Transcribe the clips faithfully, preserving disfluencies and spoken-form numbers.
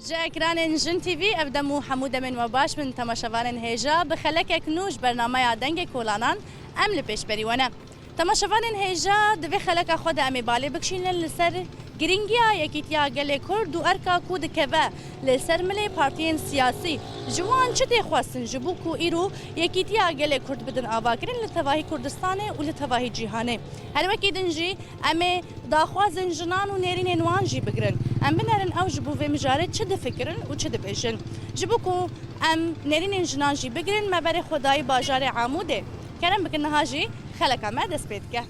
Ji ekranên Jin T V ev dem û hemû demên we baş bin temaşevanên hêja. Bi xelekek nû ji bernameya Dengê Kolanan em li pêşberî we ne. Temaşevanên hêja, di vê xeleka xwe de em ê balê bikişînin li ser girîngiya yekîtiya gelê Kurd û erka ku dikeve li ser milê partiyên siyasî. Ji wan çi tê xwestin ji bo ku îro yekîtiya gelê Kurd bidin avakirin li tevahî Kurdistanê û li tevahî cîhanê? Her wekî din jî em ê daxwazên jinan û nêrînên wan jî bigirin. Em binerin ew ji bo vê mijarê çi difikirin û çi dibêjin. Ji bo ku em nêrînên jinan jî bigirin, me berê xwe dayî bajarê Amûdê. Kerem bikin niha jî xeleka me dest pê dike.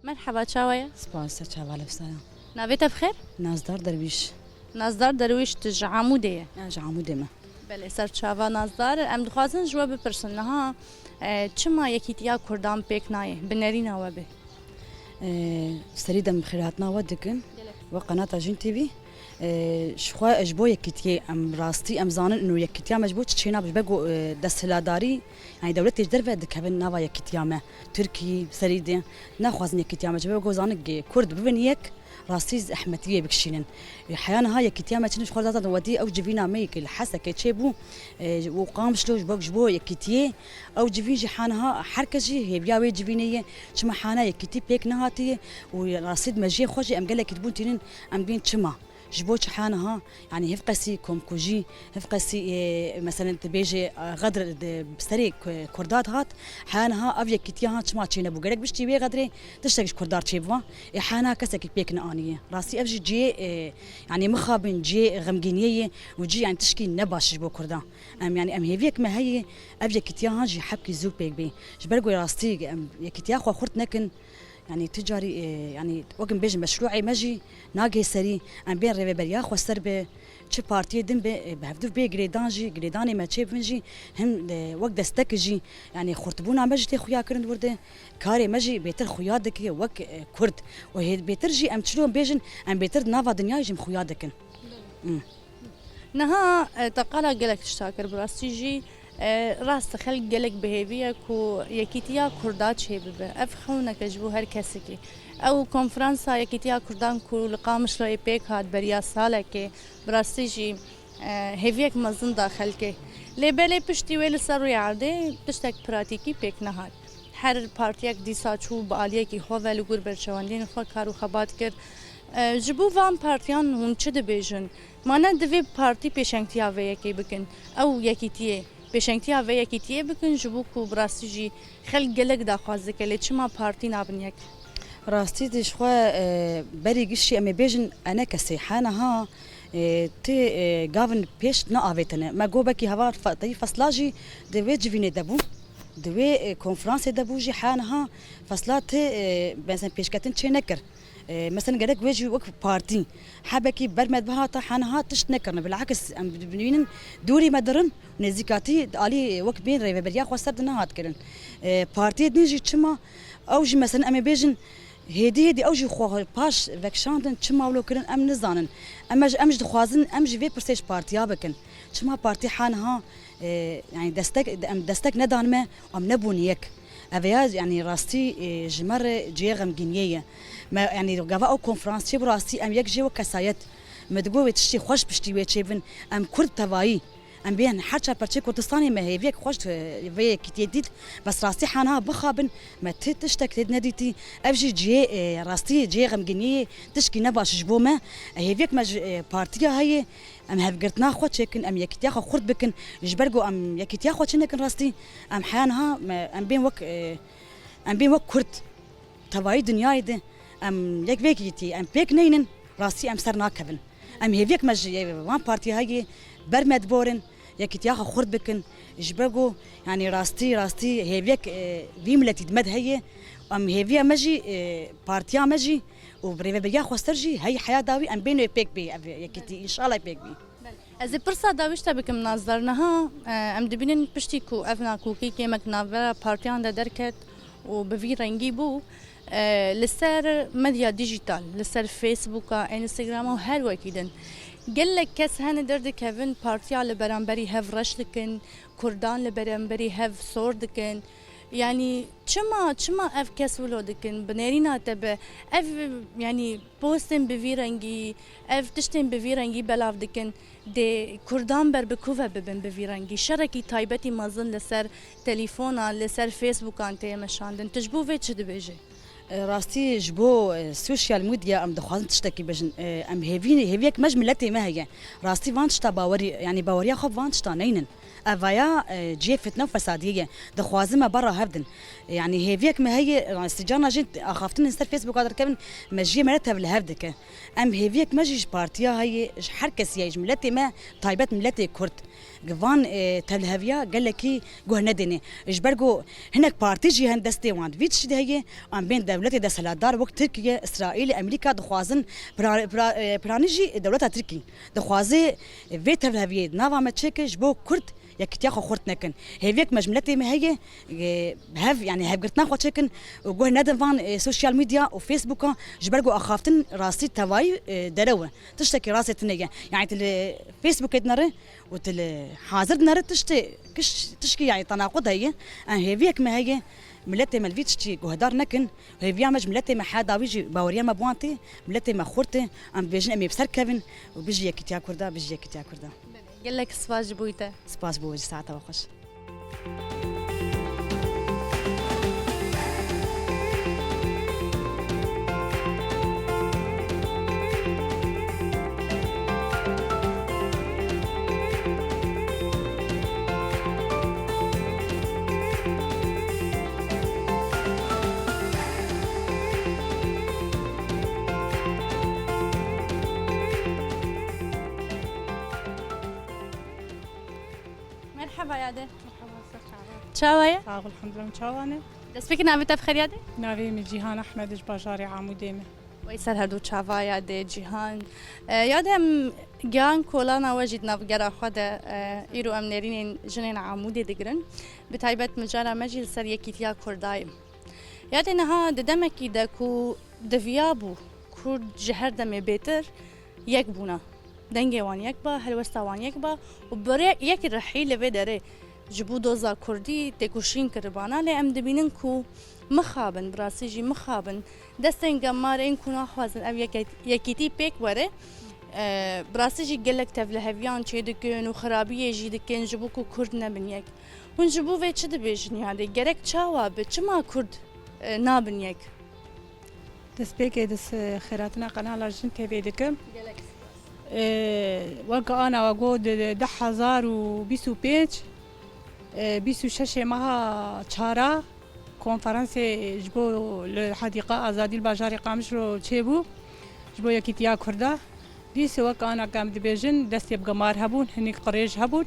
Merheba, çawa ye? Spas, te çawa, lefsana? Navê te bi xêr? Nazdar Derwîş. Nazdar Derwîş, tu ji Amûdê ye? Ya, ji Amûdê me. Belê, ser çava Nazdar. Em dixwazin ji we bipirsin, niha, e, çima yekîtiya Kurdan pêk nayê, bi nerîna we bê? E, serî de em xêrhatina we dikin. Gelek. We qenata Jin T V. E, ji xwe ji bo yekîtiyê em rastî em zanin û yekîtiya me ji bo çi çênabe, ji ber ku, e, desthiladarî, yanî dewletê ji derve dikevin nava yekîtiya me. Tirkî serî de naxwazin yekîtiya me, ji ber ku zanin ku Kurd bibin yek, rastî zehmetiyê bikişînin. E, heya niha yekîtiya me çin ji xwe zaten wetî ew civîna me yê ku li Hesekê çêbû, e, û Qamişlo ji bo, ji bo yekîtiyê, ew civîn jî haniha her kes jî hêviya wê civînê ye. Çima hana yekîtî pêk nehatiye û rastî di mejiyê xwe jî em gelekî dibûn tînin, em dibîn çima? Ji bo çi haniha, yanî hevqesî komkujî, hevqesî, e, meselen dibêje, e, xedr di serê ku-, Kurda dihat, haniha ev yekîtiya ha çima çênebû? Gerek biştî wê xedrê tiştek ji Kurda çêbiba. Ê haniha kesekî pêk neaniye. Rastî ev jî cihê, e, yanî mixabin cihê xemgîniyê ye û cihê yanî tişkî ne baş ji bo Kurda. Em, yanî em hêviyek me heye, ev yekîtiya han jî hebkî zû pêk bê. Ji ber ku rastî em yekîtiya xwe xurt nekin, yanî tu carî, e, yanî wek em bêjin meşrûê me jî nagihê serî, em bên rêveberiya xwestir be, çi partiyê din be, e, bi hevdu bê girêdan jî, girêdanê me çêbibin jî, him, e, wek destek jî, yanî xurtbûna me jî tê xuya kirin wir de, karê me jî bêtir xuya dike wek, e, Kurd. Û hê bêtir jî em çilo bêjin, em bêtir di nava dinyayê jî em xuya dikin. Hmm. Niha, e, te qala gelek tişta kir, bi rastî jî, e, rast e, xelk gelek bi hêvî ye ku yekîtiya Kurda çêbibe. Ev xewneke ji bo her kesekî. Ew konferansa Yekîtiya Kurdan ku li Qamişloyê pêk hat beriya salekê, bi rastî jî, e, hêviyek mezin da xelkê. Lê belê piştî wê li ser rûyê erdê tiştek pratîkî pêk nehat. Her partiyek dîsa çû bi aliyekî xwe ve li gor berçewendiyên xwe kar û xebat kir. E, ji bo van partiyan hûn çi dibêjin? Ma ne divê partî pêşengtiya vê yekê bikin, ew yekîtiyê, pêşengtiya vê yekîtiyê bikin, ji bo ku bi rastî jî xelk gelek daxwaz dike, lê çima partî nabin yek? Rastî de ji xwe, e, berî giştî em ê bêjin, enekesê heniha, e, tê, e, gavin pêş neavêtine. Me got, belkî heva fe-, teyî fesla jî di wê civînê de bû, di wê, e, konferansê de bû jî heniha fesla tê, e, mesela pêşketin çê nekir. E, mesela gerek wê jî wek partî hebekî ber me bihata heniha tişt nekirine. Bilakis em dibînin dûrî me dirin, nêzîkatî di alî wek bên rêveberiya xwe ser de nehat kirin. E, partiyê din jî çima ew jî mesela em ê bêjin hêdî hêdî ew jî xwe paş vekişandin, çima wilo kirin em nizanin. Em, em jî dixwazin em jî vê pirsê ji partiya bikin. Çima partî heniha, e, yani destek, em destek nedan me, em nebûn yek. Ev ya, yani rastî, e, ji me re cihê xemgîniyê ye. Me, yani gava ew konferans çêbû rastî em yek jê wek kesayet. Me digot wê tiştê xweş piştî wê çêbin. Em Kurd tevayî. Em bêyên her çar perçeyê Kurdistanê me hêviyek xweş, e, vê yekîtiyê dît. Bes rastî heniha bixabin, me ti tiştek tê nedîtî. Ev jî cihê, e, rastî cihê xemgîniyê tişkî ne baş ji bo me. E, hêviyek me ji, e, partiya heye. Em hevgirtina xwe çêkin, em yekîtiya xwe xurt bikin. Ji ber ku em yekîtiya xwe çênekin rastî, em heya niha, me, em bên wek, e, em bên wek Kurd. Tevayî dinyayê de em yek vê yekîtiyê em pêk neynin, rastî em ser nakevin. Em hêviyek me ji van partî heye ber me diborin, yekîtiya xwe xurt bikin. Ji ber ku, yanî rastî, rastî hêviyek, e, vî miletî di me de heye. Em hêviya me jî, e, partiya me jî û bi rêveberiya xweser jî hey heya dawî em bên wê pêk bê ev yekîtî. Înşallah pêk bî. Ez ê pirsa dawî ji te bikim, Nazdar. Niha, e, em dibînin piştî ku ev nakokî kêmek navbera partiyan de derket û bi vî rengî bû, e, li ser medya dîjîtal, li ser Facebooka, Instagrama û her wekî din. Gelek kes hene derdikevin partiya li beramberî hev reş dikin, Kurdan li beramberî hev sor dikin. Yanî çima, çima ev kes wilo dikin? Bi nêrîna te be, ev, yanî postên bi vî rengî, ev tiştên bi vî rengî belav dikin. Dê Kurdan ber bi ku ve bibin bi vî rengî? Şerekî taybetî mezin li ser telefona, li ser Facebookan tê meşandin. Tu ji bo vê çi dibêjî? E, rastî ji bo, e, sosyal medya em dixwazin tiştekî bêjin. E, em hêvî, hêviyek me ji miletê me heye. Rastî van tişta bawerî, yanî baweriya xwe van tişta neynin. Evaya, e, cihê fitne û fesadiyê ye. Dixwazin me berra hev din. Yanî hêviyek me heye, rastî carna jî axaftin li ser Facebooka derkevin, me cihê me re tevlihev dike. Em hêviyek me jî ji partiya heye, ji her kesî heye, ji miletê me, taybet miletê Kurd. Van, e, tevliheviya gelekî guh nedêne. Ji ber ku hinek partî jî hene destê wan vî tiştî de heye, em bên dewletê desthilatdar wek Tirkiye, Îsraîl, Amerîka dixwazin pira-, pira-, e, piranî jî dewleta Tirkî dixwaze vê tevliheviyê di nava me çêke ji bo Kurd yekîtiya xwe xurt nekin. Hêviyek me ji miletê me heye, e, hev, yanî hevgirtina xwe çêkin û guh nedin van, e, sosyal medya û Facebooka, ji ber ku axaftin rastî tevayî, e, derew e. Tiştekî rastê tune ye. Yanî tu li Facebookê dinere û tu li hazir dinere tiştê, kiş-, tişkî yanî tenaqud heye. Em hêviyek me heye, miletê me li vî tiştî guhdar nekin. Hêviya me ji miletê me he dawî jî baweriya me bi wan tê, miletê me xurt e. Em dibêjin em ê bi ser kevin û bijî yekîtiya Kurda, bijî yekîtiya Kurda. Gelek spas ji bo te. Spas bo we jî, saeta we xweş. Merheba yade. Merheba, ser çava. Çawa ye? Sağ ol, elhamdülillah, çawa ne? Destpêkê navê te bi xêr yade? Navê min Cîhan Ehmed, ji bajarê Amûdê me. Wey ser her du çava yade Cîhan. E, yade em gihan kolana we jî di navgera xwe de, e, îro em nêrînên jinên Amûdê digirin. Bi taybet mijara me jî li ser yekîtiya Kurda ye. Yade niha di demekî de ku diviyabû Kurd ji her demê bêtir yek bûna. Dengê wan yek ba, helwesta wan yek ba û bi rê-, yek rihî li vê derê ji bo doza Kurdî têkoşîn kiribana, lê em dibînin ku mixabin, bi rastî jî mixabin, destên gemar ên ku naxwazin ev yeke-, yekîtî pêk were, e, bi rastî jî gelek tevliheviyan çêdikin û xirabiyê jî dikin ji bo ku Kurd nebin yek. Hûn ji bo vê çi dibêjin yadê? Gerek çawa bi? Çima Kurd, e, nabin yek? Destpêkê di s-, xêratina qenala Jin T V dikim. Gelek spas. Ee, wek ana we got, di, di du hezar û bîst û pênc, ee, bîst û şeş meha çara konferansê ji bo li Hedîqa Azadî li bajarê Qamişlo çêbû, ji bo yekîtiya Kurda. Dîsê wek ana ke em dibêjin, destê bi gemar hebûn, hinek qirêj hebûn.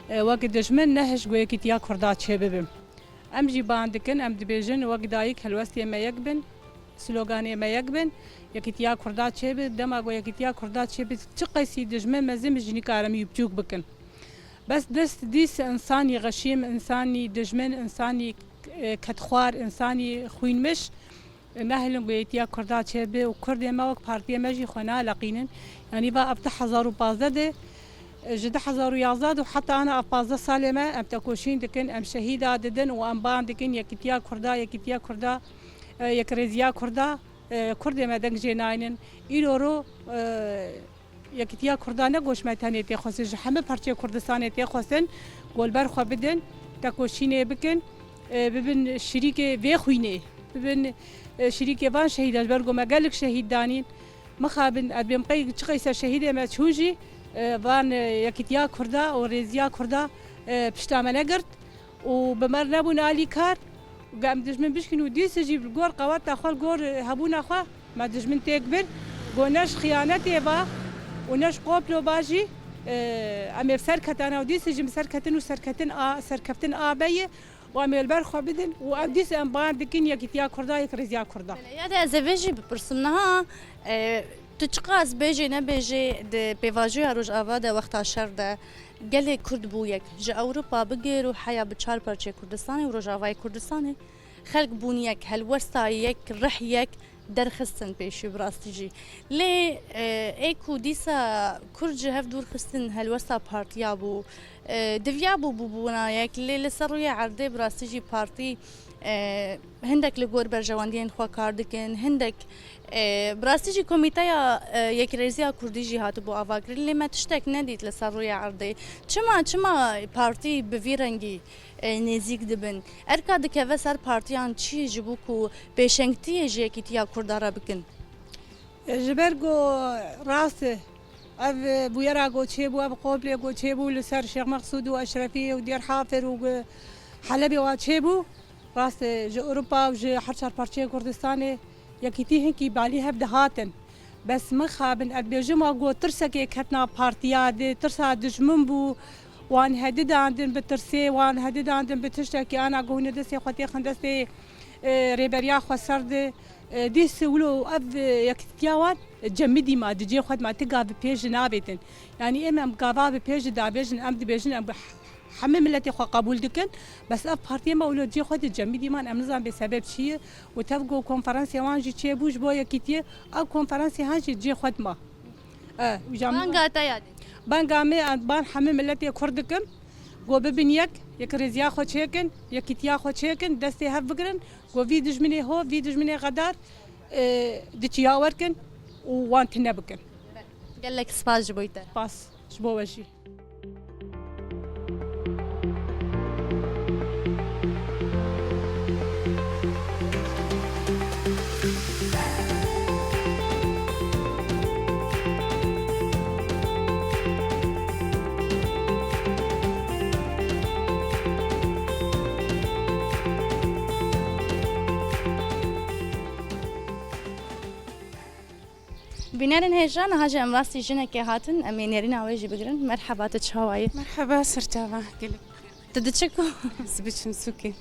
Ee, wek dijmin nehişt ku yekîtiya Kurda çêbibe. Em jî ban dikin, em dibêjin, wek dayik helwestê me yek bin, sloganê me yek bin, yekîtiya Kurda çêbi, dema ku yekîtiya Kurda çêbi, çi qeysî dijmin mezin bi jî nikarin wî biçûk bikin. Bes dest dîs însanî xeşîm, însanî dijmin, însanî, e, kedxwar, însanî xwînmiş, nehêlin ku yekîtiya Kurda çêbi û Kurdê me wek partiyê me jî xwe naleqînin. Yanî va ev du hezar û pazdeh de, ji du hezar û yazdeh de heta ana ev pazdeh salê me em tekoşîn dikin, em şehîda didin û em ban dikin yekîtiya Kurda, yekîtiya Kurda, e, yekrêziya Kurda, e, Kurdê me deng jê naynin. Îro ro, e, Yekîtiya Kurda ne goş me tenê tê xwestin, ji hemî parçeyê Kurdistanê tê xwestin, ku li ber xwe bidin, tekoşînê bikin, e, bibin şirîkê vê xwînê, bibin, e, şirîkê van şehîdan, ji ber ku me gelek şehîd danîn. Mixabin, ez bêm qey çi qeyser şehîdê me çûn jî, e, van, e, yekîtiya Kurda û rêziya Kurda, e, pişta me negirt. û bi me re nebûn alîkar. Ge em dijmin bişkîn û dîsê jî li gor qeweta xwe, li gor hebûna xwe me dijmin têk bir. Go ne ji xiyanetê va û ne ji qoplo va jî, e, em ê bi ser ketana û dîsê jî bi ser ketin û serketin a, serkeftin a be ye û em ê li ber xwe bidin û ev dîs em bar dikin yekîtiya Kurda, yekrêziya Kurda. Belê, ya de ez ê vê jî bipirsim niha, e, tu çiqas bêjê nebêjê di pêvajoya Rojava de wexta şer de, Gelê Kurd bû yek. Ji Ewropa bigir û heya bi çar parçeyê Kurdistanê û Rojavayê Kurdistanê, Xelk bûn yek, helwesta yek, rih yek derxistin pêşî bi rastî jî. Lê, e, ê ku dîsa Kurd ji hev dûr xistin helwesta partiya bû, e, diviya bû bûbûna yek, lê li ser rûyê erdê bi rastî jî partî, e, hindek li gor berjewendiyên xwe kar dikin, hindek, e, bi rastî jî komîteya, e, Yekrêziya Kurdî jî hatibû avakirin, lê me tiştek nedît li ser rûyê erdê. Çima, çima partî bi vî rengî e, nêzîk dibin. Erka dikeve ser partiyan çi ji bo ku pêşengtiyê ji yekîtiya Kurda re bikin? Ji ber ku rast e, ev bûyera ku çêbû, ev komplê ku çêbû li ser Şêx Meqsûd û Eşrefî û Dêr Hafir û Helebê wa çêbû, rast e, ji Ewropa û ji her çar parçeyên Kurdistanê yekîtî hinkî balî hev dihatin. Bes mixabin, ez dibêjim, wa got tirsekê ketina partiya, di tirsa dijmin bû, wan hedi dandin bi tirsê, wan hedi dandin bi tiştekî, ana ku hûn ê destê xwe têxin destê, e, rêberiya xweser de, e, dîs wilo ev, e, yekîtiya wan, e, cemidî ma, di cê xwe de ma, ti gav bi pêş jî navêtin. Yanî êm em gava bi pêş jî dabêjin, em dibêjin, em bi Hemî miletê xwe qebûl dikin, bes ev partiyê me wilo cê xwe di cemî dîman, em nizanin bê sebeb çi ye û tev ku konferansê wan jî çêbû ji bo yekîtiyê, ev konferansê han jî cê xwe dima. E, û cem- Banga te ya dê. Banga me, em ban hemî miletê Kurd dikim, ku bibin yek, yekrêziya xwe çêkin, yekîtiya xwe çêkin, destê hev bigirin, ku vî dijminê ho, vî dijminê xedar, e, di çiya werkin û wan tune bikin. Gelek spas ji bo te. Spas ji bo we jî. Bînerên hêja, niha jî em rastî jinekê hatin, em ê nêrîna wê jî bigirin. Merheba, tu çawa yî? Merheba, serçava, gelek. Tu diçî ku? Ez biçim sûkê.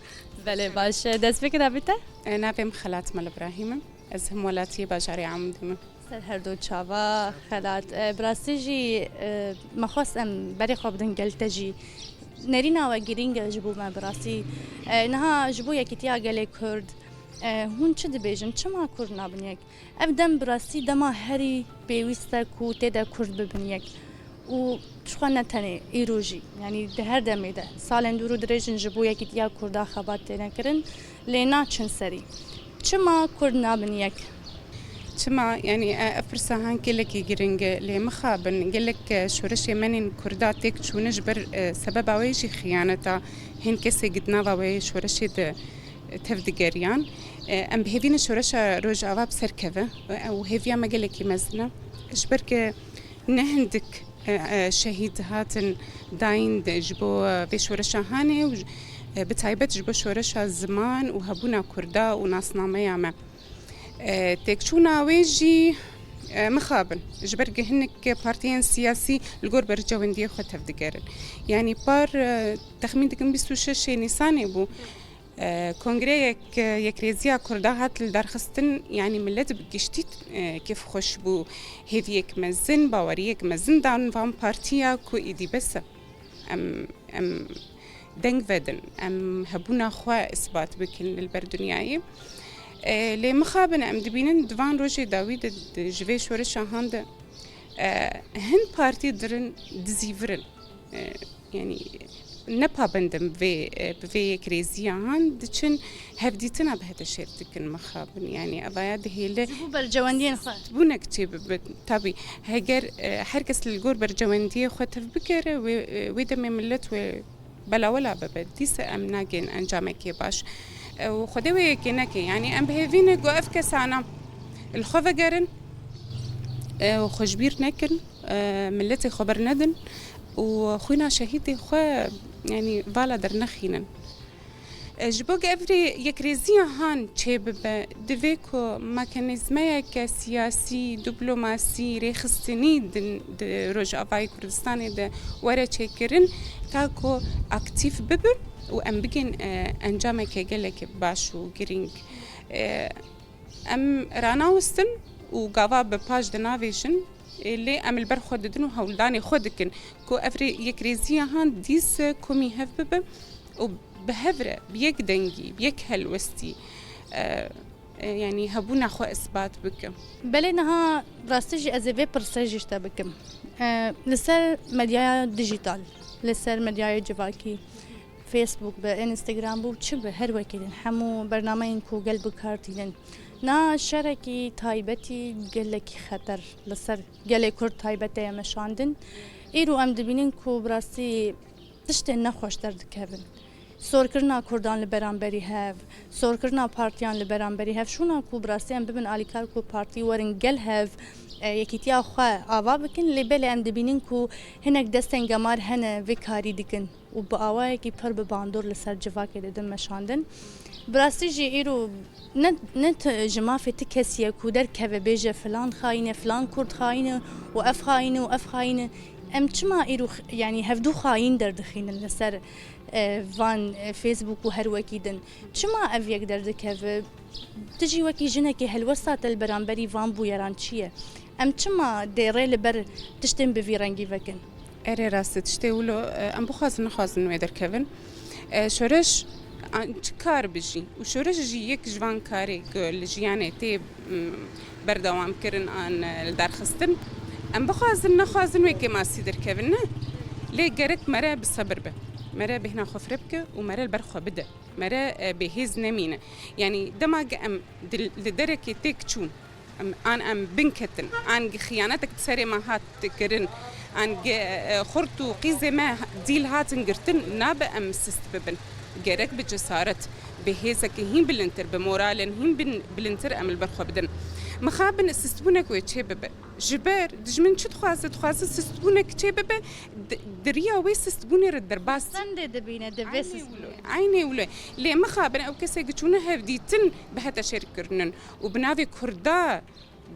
Belê, baş e. Destpêkê navê te? E, navê min Xelat Mal Îbrahîm e. Ez hemwelatiyê bajarê Amûdê me. Ser her du çava, Xelat. E, bi rastî jî, e, me xwest em berê xwe bidin gel te jî. Nêrîna we girîng e ji bo me bi rastî. E, niha ji bo yekîtiya gelê Kurd, e, hûn çi dibêjin? Çima Kurd nabin yek? Ev dem bi rastî dema herî pêwîst e ku tê de Kurd bibin yek. Û ji xwe ne tenê îro jî, yanî di her demê de salên dûr û dirêj in ji bo yekîtiya Kurda xebat têne kirin, lê naçin serî. Çima Kurd nabin yek? Çima, yanî, e, ev pirsa han gelekî giring e, lê mixabin gelek, e, şoreşê menên Kurda têk çûne ji ber, e, sebeba wê jî xiyaneta hin kesê gi di nava wê şoreşê de tev digeriyan. E, em bi hêvî ne şoreşa Rojava bi ser keve. E, û hêviya me gelekî mezin e. Ji ber ke ne hindik, e, e, şehîd hatin dayîn de ji bo, e, vê şoreşa hanê û, e, bi taybet ji bo şoreşa ziman û hebûna Kurda û nasnameya me. E, têkçûna wê jî, e, mixabin. Ji ber ke hinek partiyên siyasî li gor berjewendiyê xwe tev digerin. Yanî par, e, texmîn dikim bîst û şeş Nîsanê bû. E, kongreyek, e, Yekrêziya Kurda hat lidarxistin, yanî milet bi giştî, e, kêfxweş bû. Hêviyek mezin, baweriyek mezin dan van partiya ku êdî bes e. Em, em deng vedin, em hebûna xwe isbat bikin li ber dinyayê. E, lê mixabin em dibînin di van rojê dawî de, de ji vê şoreşa han de, e, hin partî dirin dizîvirin. E, yanî ne pabend in vê, e, bi vê yekrêziya han diçin hevdîtina bi hete şêr dikin mixabin. Yanî evaya dihêle Ji bo bercewendiyên xwe. Bûnek çê bibe. Tabî, heger, e, her kes li gor bercewendiyê xwe tev bikere, wê, e, wê demê millet wê belawela bibe. Dîse em nagên encamekê baş. E, û Xwedê wê yekê neke. Yanî em bi hêvî ne ku ev kesana li xwe vegerin, e, û xwe ji bîr nekin, e, miletê xwe bernedin û xwîna şehîdê xwe, yanî, vala dernexînin. E, ji bo ku ev rê yekrêziya han çêbibe, divê ku mekanîzmayeke siyasî, diplomasî, rêxistinî di, di Rojavayê Kurdistanê de were çêkirin, ta ku aktîf bibe û em bigên, e, encameke gelekî baş û girîng. E, em ranawestin û gava bi paş dinavêjin, e, lê em li ber xwe didin û hewldanê xwe dikin ku ev rê-, yekrêziya han dîs komî hev bibe û bi hev re, bi yek dengî, bi yek helwestî, e, e, yanî hebûna xwe isbat bikim. Belê, niha rastî jî ez ê vê pirsê jî ji te bikim. E, li ser medyaya dijîtal, li ser medyaya civakî, Facebook be, Instagram bû, çi be, her wekî din, hemû bernameyên ku gel bi kar tînin. Na şerekî taybetî gelekî xeter li ser gelê Kurd taybet heye meşandin. Îro em dibînin ku bi rastî tiştên nexweş derdikevin. Sorkirina Kurdan li beramberî hev, sorkirina partiyan li beramberî hev, şûna ku bi rastî em bibin alîkar ku partî werin gel hev, e, yekîtiya xwe ava bikin, lê belê em dibînin ku hinek destên gemar hene vê karî dikin û bi awayekî pir bi bandor li ser civakê didin meşandin. Bi rastî jî îro ne, ne ti, ji mafê ti kesî ye ku derkeve bêje filan xayîn e, filan kurd xayîn e û ev xayîn e û ev xayîn e. Em çima îro x-, yanî hevdû xayîn derdixînin li ser, e, van, e, Facebook û her wekî din? Çima ev yek derdikeve? Tu jî wekî jinekê helwesta te li beramberî van bûyeran çi ye? Em çima dê rê li ber tiştên bi vî rengî vekin? Erê, rast e, tiştê wilo, e, em bixwazin nexwazin wê derkevin. E, şoreş, an, çi kar bijî û şoreş jî yek ji van karê ku li jiyanê tê, m, berdewam kirin an, e, li dar xistin. Em bixwazin nexwazin wê kêmasî derkevin, ne? Lê gerek mere bi sebir be. Mere bêhna xwe fireh bike û mere li ber xwe bide. Mere, e, bêhêz nemîne. Yanî dema ge em di, li derekê têk çûn, em, an em binketin, an gi xiyanetek di serê me hat kirin, an gi, e, xurt û qîzê me dîl hatin girtin, nabe em sist bibin. Gerek bi cesaret, bi hêzeke hîn bilindtir, bi moralên hîn bin-, bilindtir em li ber xwe bidin. Mixabin sistbûnek wê çê bibe. Ji ber dijmin çi dixwaze? Dixwaze sistbûnek çê bibe, di, di riya wê sistbûnê re derbas. Sendê dibîne, di vê Eynî sistbûnê. Wilo, eynî wilo. Lê mixabin ew kesê gi çûne hevdîtin bihete şêrkirinin û bi navê Kurda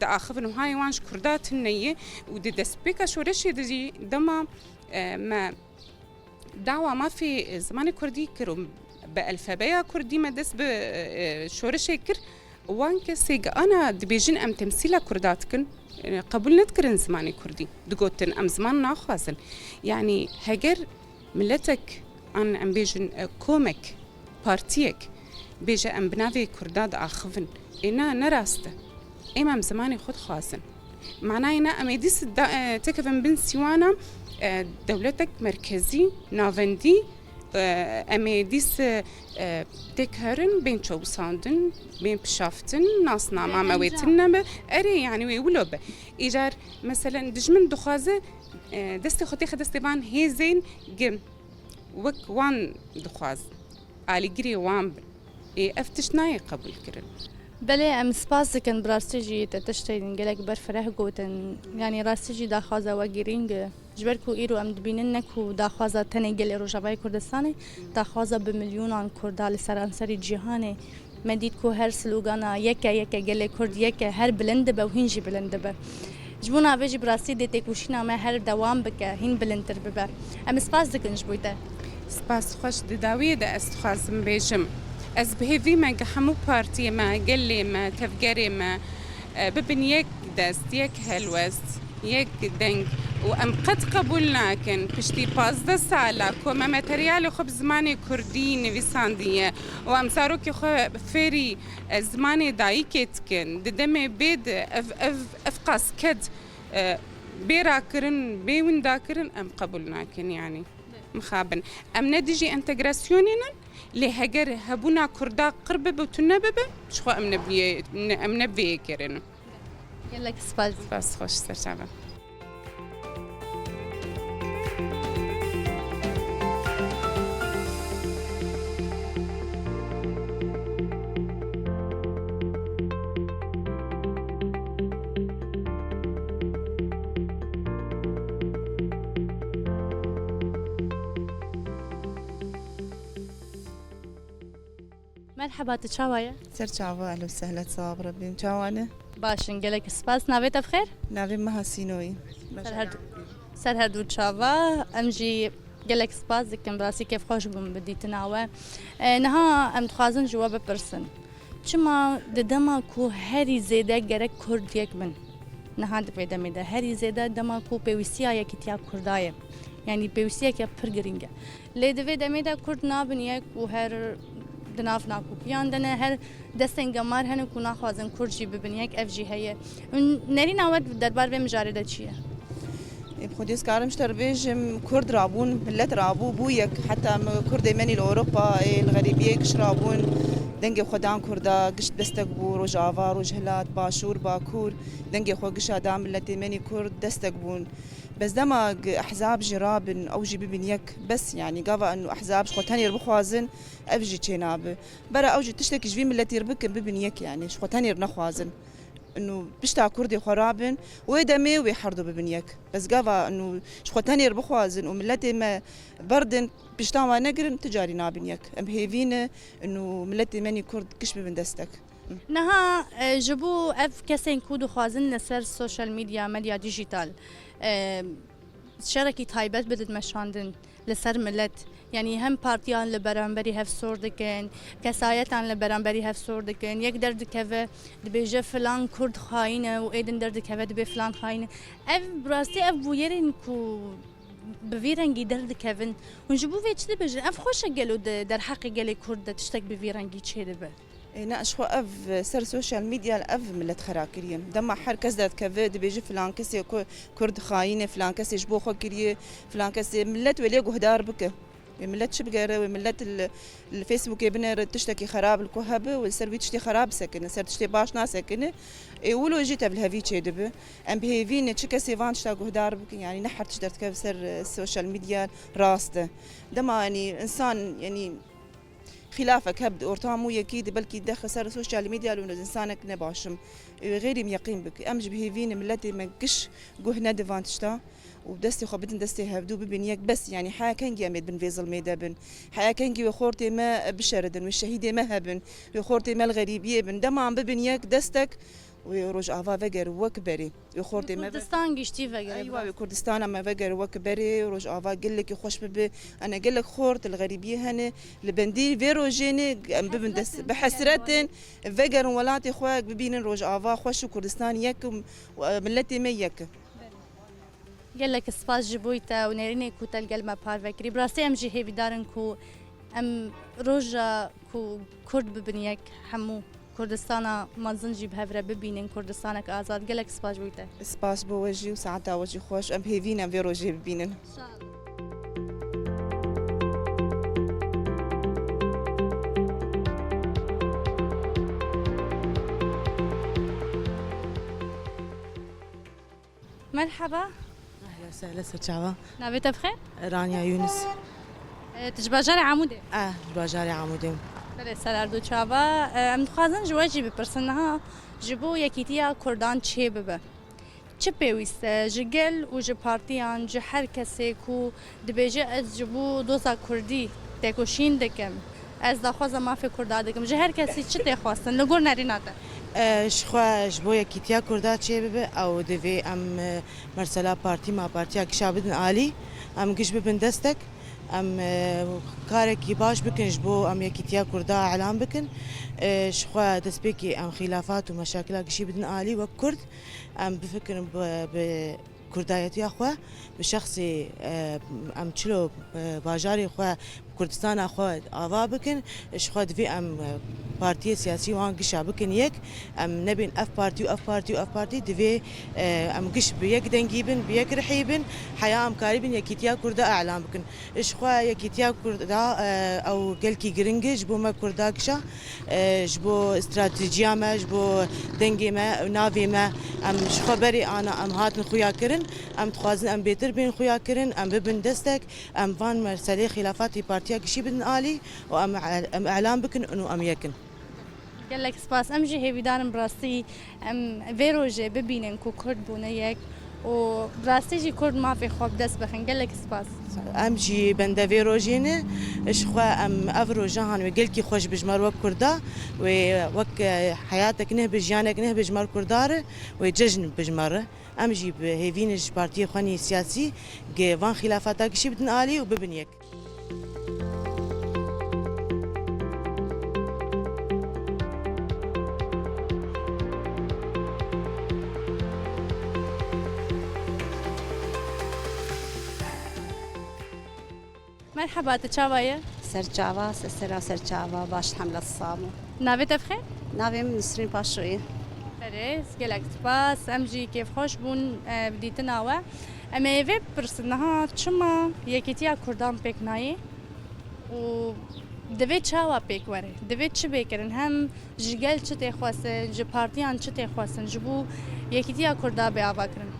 diaxivin û hayê wan ji Kurda tune ye û di destpêka şoreşê de jî dema, e, me dawa mafê, e, zimanê Kurdî kir û bi elfebeya Kurdî me dest bi, e, şoreşê kir, wan kesê gi ana dibêjin em temsîla Kurda dikin, e, qebûl nedikirin zimanê Kurdî. Digotin em ziman naxwazin. Yanî heger miletek an em bêjin, e, komek, partiyek bêje em bi navê Kurda diaxivin. Ê na, ne rast e. Êm em zimanê xwe dixwazin. Manayê na em ê dîs da, e, tekevin bin sîwana, e, dewletek merkezî, navendî, e, em ê dîs, e, têk herin, bên çewisandin, bên pişaftin, nasnama me wê tune be. Erê, yanî wê wilo be. Îcar, meselen, dijmin dixwaze, e, destê xwe têxe destê van hêzên gi wek wan dixwaz, alîgirê wan bin. Ê, ev tişt nayê qebûlkirin. Belê, em spas dikin, bi rastî jî te tiştên gelek berfireh gotin. Yanî rastî jî daxwaza we girîng e. Ji ber ku îro em dibînin ne ku daxwaza tenê gelê Rojavayê Kurdistanê, daxwaza bi milyonan Kurda li seranserî cîhanê. Me dît ku her slogana yeke yeke gelê Kurd yeke her bilind dibe û hîn jî bilind dibe. Ji bo navê jî bi rastî dê têkoşîna me her dewam bike, hîn bilindtir bibe. Em spas dikin ji bo te. Spas xweş, di dawiyê de ez dixwazim bêjim. Ez bi hêvî me ge hemû partiyê me, gelê me, tevgerê me, e, bibin yek dest, yek helwest, yek deng û em qet qebûl nakin piştî pazdeh sala ku me materyalê xwe bi zimanê kurdî nivîsandiye û em zarokê xwe fêrî, e, zimanê dayikê dikin, di demê bê de ev, ev, ev qas ked, e, bê rakirin, bê windakirin, em qebûl nakin, yanî. Mixabin. Em ne dijî entegrasyonê nin, lê heger hebûna Kurda qir bibe û tune bibe, ji xwe em ne bi vê, ne, em ne bi vê yekê re nin. Gelek spas. Spas xweş, ser çavan. Merheba, tu çawa ye? Ser çava, ehlen sehlen, sewab Rebbîm. Çawa ne? Baş in, gelek spas. Navê te bi xêr? Navê min Hasîno ye. Ser her du, ser her du çava. Em jî gelek spas dikin, bi rastî kêfxweş bûm bi dîtina we. E, niha em dixwazin ji we bipirsin. Çima di dema ku herî zêde gerek Kurd yek bin, niha di vê demê de herî zêde dema ku pêwîstiya yekîtiya Kurda ye, Yanî pêwîstiyeke pir girîng e. Lê di vê demê de Kurd nabin yek û her di nav nakokiyan de ne, her destên gemar hene ku naxwazin Kurd jî bibin yek, ev jî heye. Nerîna we derbar vê mijarê de çi ye? Ê, bi xwedî ez karim ji te re bêjim, Kurd rabûn, milet rabû, bû yek. Heta em Kurdê me nî li Ewropayê, li xerîbiyê giş rabûn, dengê xwe dan Kurda, giş destek bû, Rojava, Rojhilat, Başûr, Bakur, dengê xwe gişa da miletê me nî Kurd destek bûn. Bes dema g-, ehzab jî rabin, ew jî bibin yek, bes, yanî gava eno ehzab ji xwe tenê re bixwazin, ev jî çênabe. Bera ew jî tiştekî ji vî miletî re bikin, bibin yek, yanî ji xwe tenê re nexwazin. Eno pişta Kurdê xwe rabin, wê demê wê herdu bibin yek. Bes gava eno ji xwe tenê re bixwazin û miletê me berdin, pişta wan negirin, ti carî nabin yek. Em hêvî ne, eno miletê me nî Kurd giş bibin destek. Niha, e, ji bo ev kesên ku dixwazin li ser sosyal medya, medya dijital, e, şerekî taybet bidin meşandin li ser milet. Yanî hem partiyan li beramberî hev sor dikin, kesayetan li beramberî hev sor dikin. Yek derdikeve, dibêje filan Kurd xayîn e û ê din derdikeve dibê filan xayîn e. Ev bi rastî ev bûyerên ku bi vî rengî derdikevin. Hûn ji bo vê çi dibêjin? Ev xweş e gelo di derheqê gelê Kurd de tiştek bi vî rengî çêdibe? Ê, ne, ji xwe ev ser sosyal medya ev milet xera kiriye. Dema her kes derdikeve, dibêje filan kesê ku Kurd xayîn e, filan kesê ji bo xwe kiriye, filan kesê, milet wê lê guhdar bike. Wê milet çi bigere, wê milet li, li Facebookê binêre tiştekî xerab li ku hebe, wê li ser wî tiştê xerab bisekine, ser tiştê baş nasekine. Ê, wilo jî tevlihevî çêdibe. Em bi hêvî ne çi kesê van tişta guhdar bikin, yanî ne her tişt derdikeve ser, e, sosyal medya rast e. Dema, yanî, însan, yanî, xilafek heb di ortam û yekî di belkî dexe ser sosyal medya li însanek ne baş im. Ê, xêrî em yeqîn bik. Em ji bi hêvî ne miletê me giş guh nedi van tişta û destê xwe bidin destê hevdû bibin yek bes, yanî heya kengî em ê bin vê zilmê de bin. Heya kengî wê xortê me bişeridin, wê şehîdê me hebin, wê xortê me li xerîbiyê bin. Dema em bibin yek destek, wê Rojava veger wek berê. Wê xortê me ve- Kurdistan giştî veger. Eywa, wê Kurdistana me veger wek berê, Rojava gelekî xweş bibe. Ene gelek xort li xerîbiyê hene. Li bendî vê rojê ne em bibin dest, bi hesret in, vegerin welatê xwe, bibînin Rojava xweş û Kurdistan yek û, e, miletê me yek. Gelek spas ji bo te û nerînê ku te li gel me parve kirî. Bi rastî em jî hêvîdar in ku em roja ku Kurd bibin yek, hemû Kurdistana mezin jî bi hev re bibînin, Kurdistanek azad. Gelek spas ji bo te. Spas bo we jî û saeta we jî xweş. Em hêvî ne em vê rojê bibînin. Merhaba. Ehlen sehlen, ser çava. Navê te bi xêr? Ranya Yunus. E, tu ji bajarê Amûdê? Eh, ji bajarê Amûdê. Belê, ser erd û çava. E, em dixwazin ji we jî bipirsin niha ji bo yekîtiya Kurdan çê bibe. Çi pêwîst e ji gel û ji partiyan, ji her kesê ku dibêje ez ji bo doza Kurdî têkoşîn dikim, ez daxwaza mafê Kurda dikim, ji her kesî çi tê xwestin li gor nerîna te? E, ji xwe ji bo yekîtiya Kurda çêbibe, ew divê em, e, mesela partî ma partiya gişa bidin alî, em giş bibin destek, em, e, karekî baş bikin ji bo em yekîtiya Kurda elan bikin. E, ji xwe destpêkê em xîlafat û meşakila gişî bidin alî wek Kurd. Em bifikirin bi, bi kurdayetiya xwe, bi şexsê, e, em çilo, e, bajarê xwe, Kurdistana xwe ava bikin, ji xwe divê em, e, partiyê siyasî wan gişa bikin yek. Em nebên ev partî û ev partî û ev partî, divê, e, em giş bi yek dengî bin, bi yek rihî bin, heya em karîbin yekîtiya Kurda elan bikin. Ji xwe yekîtiya Kurda, e, ew gelkî giring e ji bo me Kurda gişa, e, ji bo stratejiya me, ji bo dengê me, navê me, em ji xwe berê ana, em hatin xuya kirin, em dixwazin em bêtir bên xuya kirin, em bibin destek, em van meselê xîlafatî partiya gişî bidin alî û em, em elan bikin û em yek in. Gelek spas. Em jî hêvîdar in bi rastî em vê rojê bibînin ku Kurd bûne yek û bi rastî jî Kurd mafê xwe bi dest bixin. Gelek spas. Em jî bende vê rojê ne. Ji xwe em ev roja han wê gelkî xweş bi ji me re wek Kurda, wê wek, e, heyatek neh bi, jiyanek neh bi ji me re Kurda re, wê cejn bi ji me re. Em jî bi hêvî ne ji partiyê xwe nî siyasî gi van xîlafata gişî bidin alî û bibin yek. Heba te çawa ye? Serçava, se-, sera serçava, baş hemle Samo. Navê te bixê? Navê min Nisrîn Paşo ye. Berê, gelek spas. Em jî kêfxweş bûn, e, bi dîtina we. Em ê vê bipirsin, niha çima Yekîtiya Kurdan pêk nayê û divê çawa pêk were? Divê çi bê kirin? Hem ji gel çi tê xwestin, ji partiyan çi tê xwestin, ji bo Yekîtiya Kurda bê ava kirin?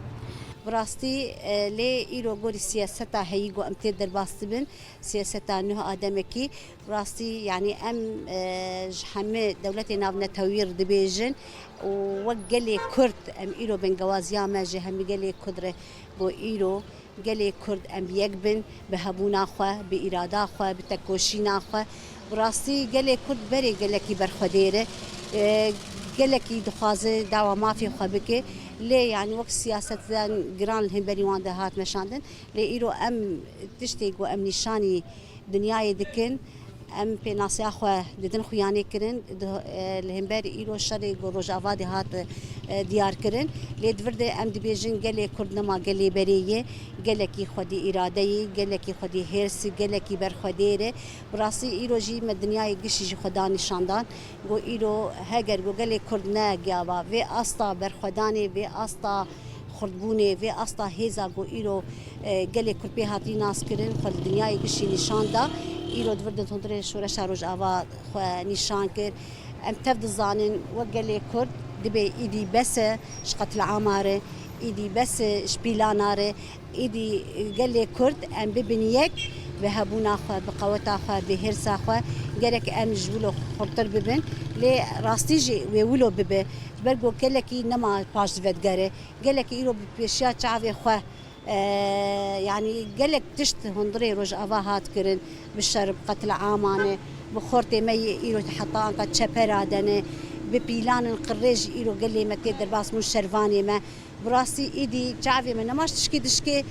Bi rastî, e, lê îro gorî siyaseta heyî ku em tê derbas dibin, siyaseta nuh a demekî, bi rastî, yanî em, e, ji hemî dewletê navnetewî re dibêjin û wek gelê Kurd em îro bingewaziya me ji hemî gelê Kurd re ku îro gelê Kurd em bi yek bin, bi hebûna xwe, bi îrada xwe, bi tekoşîna xwe. Bi rastî gelê Kurd berê gelekî berxwedêr e, e, gelekî dixwaze dawa mafê xwe bike. Lê yanî wek siyasetdan giran li hemberî wan de hat meşandin. Lê îro em tiştê ku em nîşanî dinyayê dikin, em pênasiya xwe didin xuyanê kirin, di, e, li hember îro şerê ku Rojava de hat, e, diyar kirin. Lê di vir de em dibêjin gelê Kurd nema gelê berê ye, gelekî xwedî îrade ye, gelekî xwedî hêrs, gelekî berxwedêr e. Bi rastî îro jî me dinyayê gişî ji xwe da nîşandan. Ku îro heger ku gelê Kurd negiya vê asta berxwedanê, vê asta xurtbûnê, vê asta hêza ku îro, e, gelê Kurd pê hatî naskirin, xwe li dinyayê gişî nîşan da, îro di vir de hundirê şoreşa Rojava xwe nîşan kir. Em tev dizanin wek gelê Kurd dibê îdî bes e ji qetilama re, îdî bes e ji pîlana re. Êdî gelê Kurd em bibin yek, bi hebûna xwe, bi qeweta xwe, bi hêrsa xwe, gerek em ji wilo xurtir bibin. Lê rastî jî wê wilo bibe. Ji ber ku gelekî nema paş divedigere. Gelekî îro bi pêşiya çavê xwe, e, yanî gelek tişt hundirê Rojava hat kirin, bi şer, bi qetilama ne, bi xortê me yê îro heta anka çepera de ne, bi pîlanên qirrê jî îro gelê me tê derbas bûn, şervanê me. Bi rastî êdî çavê me nema ji tişkê dişkê,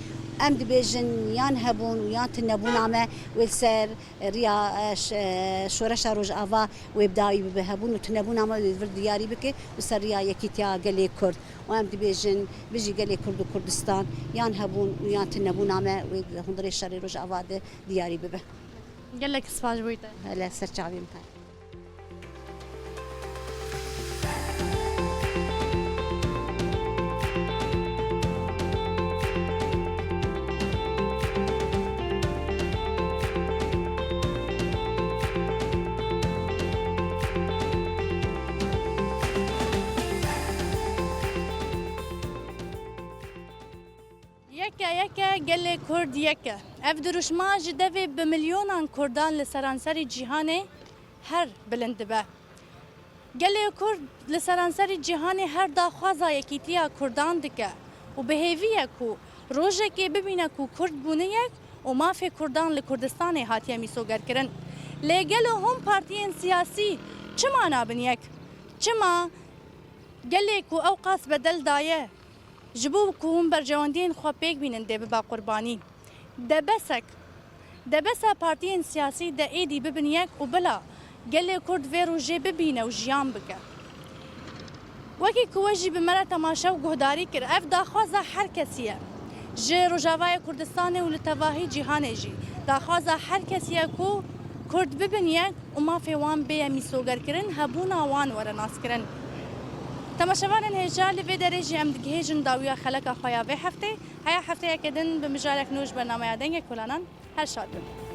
em dibêjin yan hebûn û yan tunebûna me wê li ser riya, e, ş-, e, şoreşa Rojava wê bi dawî bibe. Hebûn û tunebûna me wê li vir diyarî bike û ser riya yekîtiya gelê Kurd. Û em dibêjin bijî gelê Kurd û Kurdistan, yan hebûn û yan tunebûna me wê di hundirê şerê Rojava de diyarî bibe. Gelek spas ji bo te. Hele ser çavê min. Yeke yeke gelê Kurd yeke. Ev dirûşma ji devê bi milyonan Kurdan li seranserî cîhanê her bilind dibe. Gelê Kurd li seranserî cîhanê her daxwaza yekîtiya Kurdan dike û bi hêvî ye ku rojekê bibîne ku Kurd bûne yek û mafê Kurdan li Kurdistanê hatiye mîsogerkirin. Lê gelo hûn partiyên siyasî çima nabin yek? Çima gelê ku ew qas bedel daye, ji bo ku hûn berjewendiyên xwe pêk bînin dê bibe qurbanî? De besek, de bes e partiyên siyasî de êdî bibin yek û bila gelê Kurd vê rojê bibîne û jiyan bike. Wekî ku we jî bi me re temaşe û guhdarî kir, ev daxwaza her kesî ye. Ji Rojavayê Kurdistanê û li tevahî cîhanê jî daxwaza her kesî ye ku Kurd bibin yek û mafê wan bêye mîsogerkirin, hebûna wan were naskirin. Temaşevanên hêja, li vê derê jî em digihêjin dawiya xeleka xwe ya vê heftê. Heya hefteyeke din bi mijarek nû ji bernameya Dengê Kolanan. Her şad bin.